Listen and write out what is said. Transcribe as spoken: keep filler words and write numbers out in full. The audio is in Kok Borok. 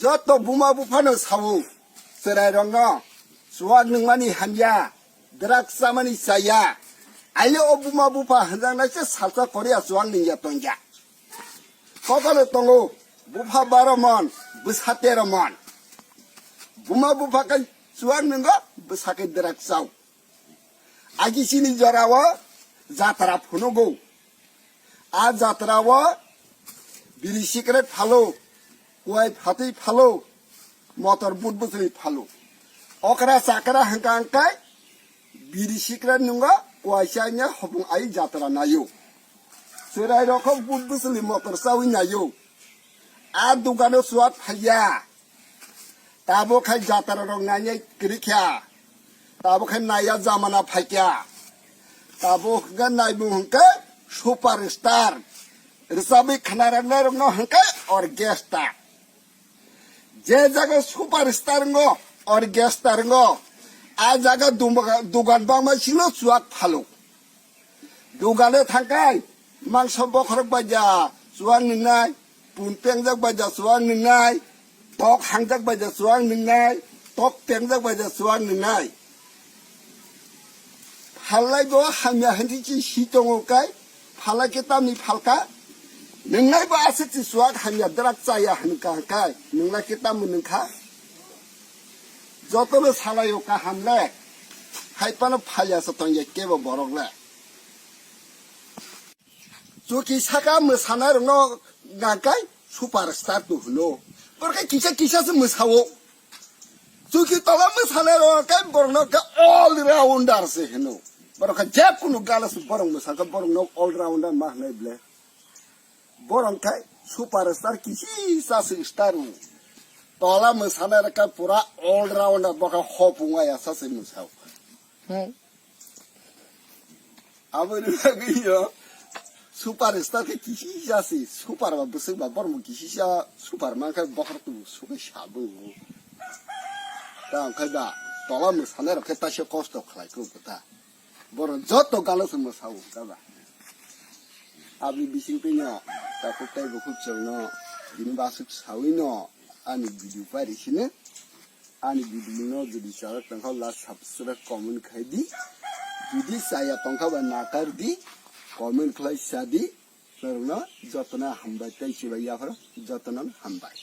Joto buma buphano sao, chwrairokno, chuwak nwngmani hamya, drugs chamani chaya. Aile o buma bupha hwnjaknaisa salsa Korea chuwak nwngya tongya. Kokano tongo, bupha baro mon, bwsa tero mon. Buma bupha khe chuwak nwngo, bwsa khe drugs chao. Agi chini jorao jatra phunugo. A jatrao biri sikret phalo, kuai phatwi phalo, motor but bwswli phalo. Okra chakra hwnkha hwnkhe biri sikret nwngo, kuai chaina hopung ai jatra naio. Chwrairok kho but bwswli motor chawi naio. A dukano chuwak phaiya. Tabuk khai jatra rok nainai kwrwi kha. Tabuk khai naiya jamana phaikha. Tabuk hwnkhe naibu hwnkhe superstar. Rwchabwi khwnaraknai rokno hwnkhe orchestra. Je jaga superstar ngo, orchestra ngo, a jaga dum-, dugan bangma sino chuwak phalo. Dugano thangkai, mangso bokhorok baija chuwak nwngnai, pun pengjak baija chuwak nwngnai, tok hangjak baija chuwak nwngnai, tok pengjak baija chuwak nwngnai. Phalai bo hamya hinwi si tongo kai, phalai khe tamni phalka, nwngnai bo aswk si chuwak hamya drugs chaya hwnka kai, nwnglai khe tamo nwngkha? Jotono salaio kaham le, hai phano phalya se tongya kebo borok le. Chuki saka mwsanairokno nangkai superstar to hwno. Borok khe kisa kisa se mwsao. Chuki tola mwsanairok khe borokno khe all rounder se hwno. Borok khe je kunu gana se borok mwsakhe borokno all rounder ma hwnwi ble. Borok khe superstar kisa se star o. Tola mwsanairok khe pura all rounder, bo khe hopung aya sa se mwsao. Hmm. Aboni bagwi yo superstar khe kisisa se, super ba bwswk ba borok bo kisisa super man khe bokhorok tu sukai sabo. Ta wngkha ba tola mwsanairok khe taisa kosto khlai kho ta. Borok joto galo se mwsao ta ba. Aboni bising twi no takhuk tei bukhuk chwngno bini basuk sawi no ani video pairi sini. Ani video no jodi chajak tongkha, like, subscribe, comment khai di. Jodi chaya tongkha ba nakar di, comment khlai sa di. Norokno jotono hambai tei chubai yapharo jotono hambai.